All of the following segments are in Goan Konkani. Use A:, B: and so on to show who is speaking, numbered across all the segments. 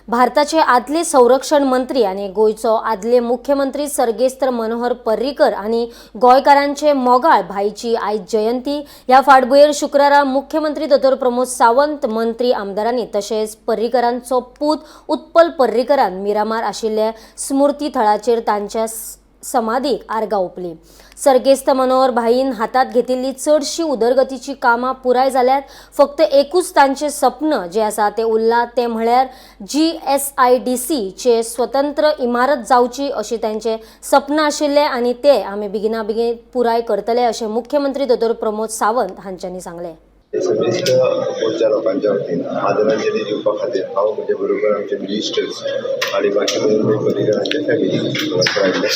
A: भारताचे आदले संरक्षण मंत्री आनी गोंयचो आदले मुख्यमंत्री सर्गेस्त मनोहर पर्रीकर आनी गोंयकारांचे मोगाळ भाईची आयज जयंती. ह्या फाटभुंयेर शुक्रारा मुख्यमंत्री दोतोर प्रमोद सावंत, मंत्री, आमदारांनी तशेंच पर्रीकरांचो पूत उत्पल पर्रीकरान मिरामार आशिल्ल्या स्मृती थळाचेर तांच्या समाधीक आर्गां ओंपली. सर्गेस्त मनोहर भाईन हातात घेतिल्ली चडशी उदरगतीची कामां पुराय जाल्यात. फक्त एकूच तांचें सपन जें आसा तें उरलां, तें म्हळ्यार जीएसआयडीसी चे स्वतंत्र इमारत जावची अशें तांचें सपन आशिल्लें आनी तें आमी बेगिना बेगीन पुराय करतले अशें मुख्यमंत्री दोतोर प्रमोद सावंत हांच्यांनी सांगलें.
B: समेस्त गोंयच्या लोकांच्या वतीन आदरांजली दिवपा खातीर हांव, म्हजे बरोबर आमचे मिनिस्टर्स आनी बाकी मनोहर पर्रीकरांचे फॅमिली हांगासर आयिल्ले.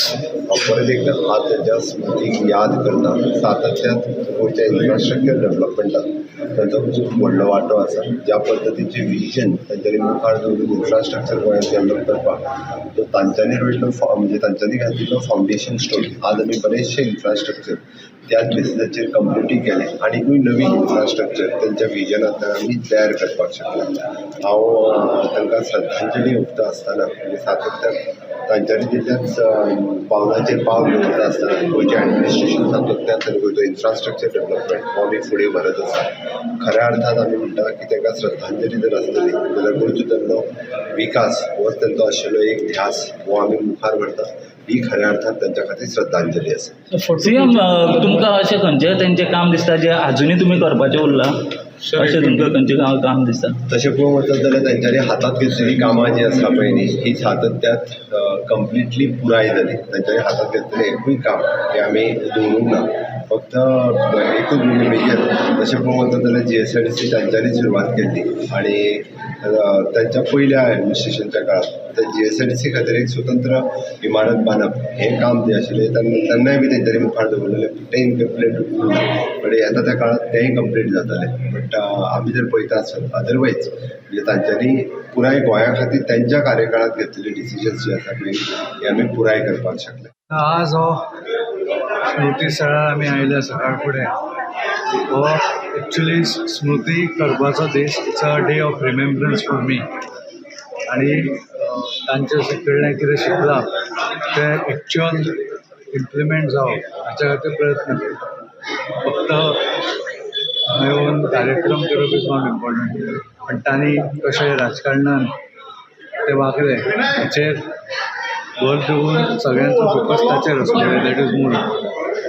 B: हांव परत एकदां आज तांच्या स्मृतीक याद करता. सातत्यान गोंयच्या इन्फ्रास्ट्रक्चर डेवलपमेंटात तांचो खूब व्हडलो वांटो आसा. ज्या पद्दतीचें विजन तांच्यांनी मुखार दवरून इन्फ्रास्ट्रक्चर गोंयांत डेवलप करपाक तो तांच्यांनी रोयल्लो, म्हणजे तांच्यांनी घातिल्लो फावंडेशन स्टोन, आज आमी बरेचशे इन्फ्रास्ट्रक्चर त्याच बेसिसाचेर कंप्लिटूय केलें. आनिकूय नवीन इन्फ्रास्ट्रक्चर तेंच्या विजनांतल्यान आमी तयार करपाक शकले. हांव तांकां श्रद्धांजली ओंपता आसतना, म्हणजे सातत्यान तांच्यांनी दिल्ल्याच पावलाचेर पावल दवरता आसतना, गोंयचें एडमिनिस्ट्रेशन सातत्यान आनी गोंयचो इन्फ्रास्ट्रक्चर डेवलपमेंट हो आमी फुडें व्हरत आसा. खऱ्या अर्थान आमी म्हणटा की तांकां श्रद्धांजली जर आसतली जाल्यार गोंयचो तांचो विकास होच तांचो आशिल्लो एक ध्यास, हो आमी मुखार व्हरता. ही खऱ्या अर्थान तांच्या खातीर श्रद्धांजली आसा.
C: सीएम, तुमकां अशें खंयचें तेंचें काम दिसता जें आजुनूय तुमी करपाचें उरलां? अशें तुमकां खंयचें काम दिसता?
B: तशें पळोवंक वचत जाल्यार तांच्यांनी हातांत घेतलेली कामां जीं आसा पळय न्ही, ही सातत्यात कंप्लिटली पुराय जाली. तांच्यांनी हातांत घेतलेलें एकूय काम हें आमी दवरूंक ना. फक्त एकूच म्हणजे मेजर तशें पळोवंक वचत जाल्यार जीएसआयडीसी तांच्यांनी सुरवात केल्ली आनी तांच्या पयल्या एडमिनिस्ट्रेशनच्या काळांत त्या जीएसआयडीसी खातीर एक स्वतंत्र इमारत बांदप हें काम जें आशिल्लें, तेन्नाय बी तेंच्यांनी मुखार दवरलेलें. तें इनकम्प्लीट बट येता त्या काळांत तेंय कंप्लीट जातलें. बट आमी जर पळयता आसत, अदरवायज म्हणजे तांच्यांनी पुराय गोंया खातीर तेंच्या कार्यकाळांत घेतलेले डिसिजन्स जे आसा पळय, हे आमी पुराय करपाक शकले.
D: आज हो स्मृती स्थळार आमी आयले सकाळ फुडें. हो एक्चुली स्मृती करपाचो दीस. It's a day of remembrance for me. आनी तांचे कडल्यान कितें शिकलां तें एक्चुअल इम्प्लिमेंट जावप हाच्या खातीर प्रयत्न करता. फक्त हांगा येवन कार्यक्रम करप is not important, पण तांणी कशें राजकारणान ते वागले हाचेर भर दिवन सगळ्यांचो फोकस ताचेर आसलो. That is more.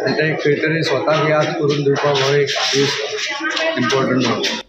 D: आनी ते खंय तरी स्वताक याद करून दिवपाक हो एक दीस इम्पॉर्टंट जालो.